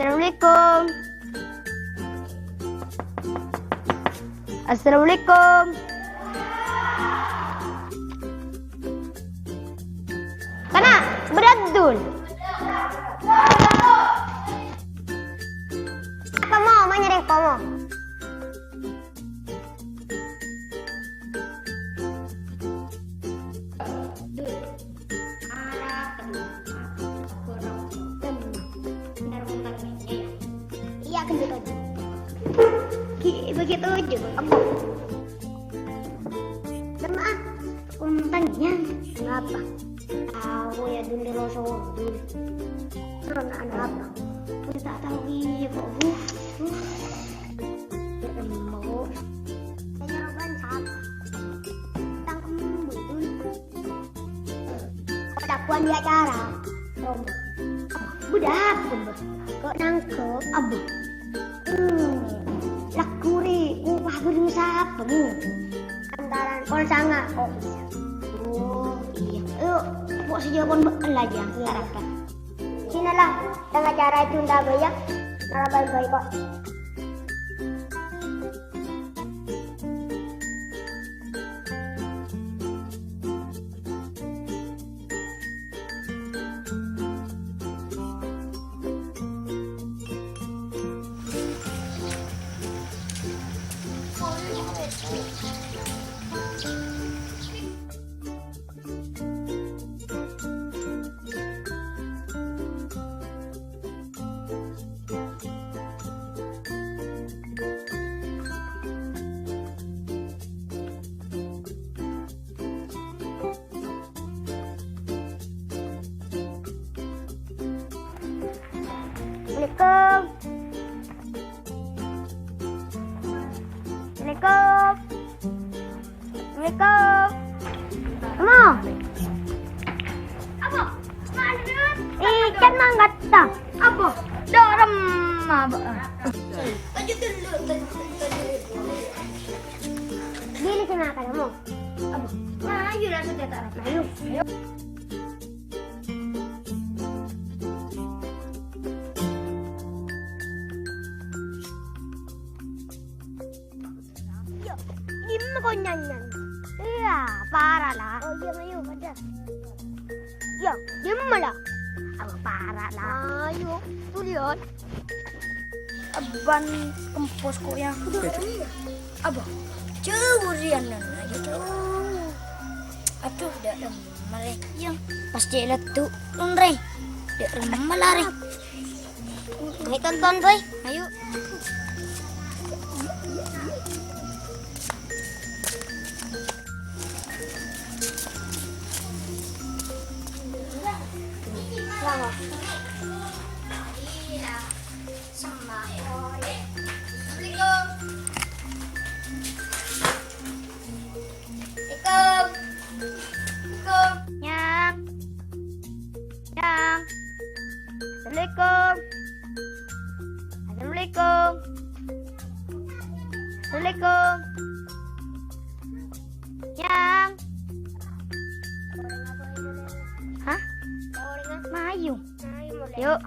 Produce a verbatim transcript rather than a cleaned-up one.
Assalamualaikum. Assalamualaikum. Kana, beraddul. Apa mau, mau nyari apa mau? Dul. Arapa, Dul? Borok. Dem. Bentar, bentar, ya. Iya, gendut aja. Ki, bagi tujuh. Apa? Dem, ah. Untang, ya. Ngapa? Tahu ya, Dul, Dul, Dul. Suruh anak apa? Udah tak tahu, iya, kok. Uh, uh. Ya, emang. Jawaban siapa? Tang embu, Dul. Kok dakuan di acara? Romo. Budak, Bos. Kok nangkep? Abu. Hmm. Lagu re, upah buru sapa, mu? Antaran pol sanga kok bisa. Oh, iya. Yuk, kok sejak pon bekel aja, iya, harapkan. Sini lah, tengah acara itu ndak bayar. Malah baik-baik kok. Assalamualaikum. Assalamualaikum. Assalamualaikum. Emma. Apa? Ikan manggatta. Apa? Dorem apa? Bili sing makan, Emma. Apa? Nah, ayo lah, sudah tak apa. Ayo. Yo, dimma kok nyanyan? Iya, para lah. Oh iya, ayo, pada. Yo, dimma lah? Apa para lah? Ayo, tulian. Abban kempos kok ya. Apa? Jauh rian nana, ya jauh. Aduh, dak remma re. Iya. Pas cek letuk, lon re. Dak remma lari. Ayo tonton, Boy. Ayo. Selamat. Assalamualaikum. Assalamualaikum. Nyang. Nyang. Assalamualaikum. Assalamualaikum. Assalamualaikum. Nyang. Hah? Mayu. Yuk.